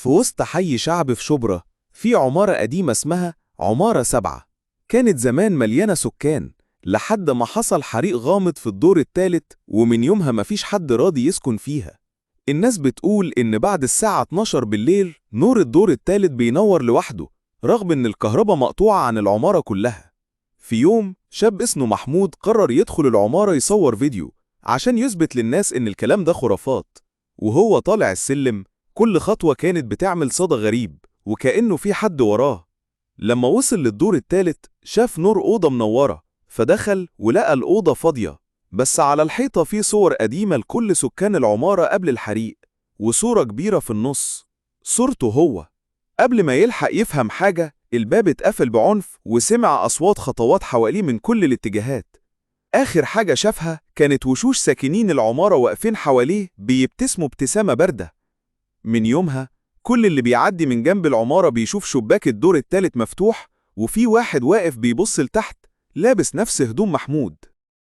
في وسط حي شعب في شبرا في عمارة قديمة اسمها عمارة 7. كانت زمان مليانة سكان لحد ما حصل حريق غامض في الدور الثالث، ومن يومها مفيش حد راضي يسكن فيها. الناس بتقول إن بعد الساعة 12 بالليل نور الدور الثالث بينور لوحده، رغم إن الكهرباء مقطوعة عن العمارة كلها. في يوم شاب اسمه محمود قرر يدخل العمارة يصور فيديو عشان يثبت للناس إن الكلام ده خرافات. وهو طالع السلم كل خطوة كانت بتعمل صدى غريب وكأنه في حد وراه. لما وصل للدور الثالث شاف نور أوضة منورة، فدخل ولقى الأوضة فاضية، بس على الحيطة في صور قديمة لكل سكان العمارة قبل الحريق، وصورة كبيرة في النص صورته هو. قبل ما يلحق يفهم حاجة الباب اتقفل بعنف، وسمع أصوات خطوات حواليه من كل الاتجاهات. آخر حاجة شافها كانت وشوش ساكنين العمارة واقفين حواليه بيبتسموا ابتسامة باردة. من يومها كل اللي بيعدي من جنب العمارة بيشوف شباك الدور الثالث مفتوح، وفي واحد واقف بيبص لتحت لابس نفس هدوم محمود.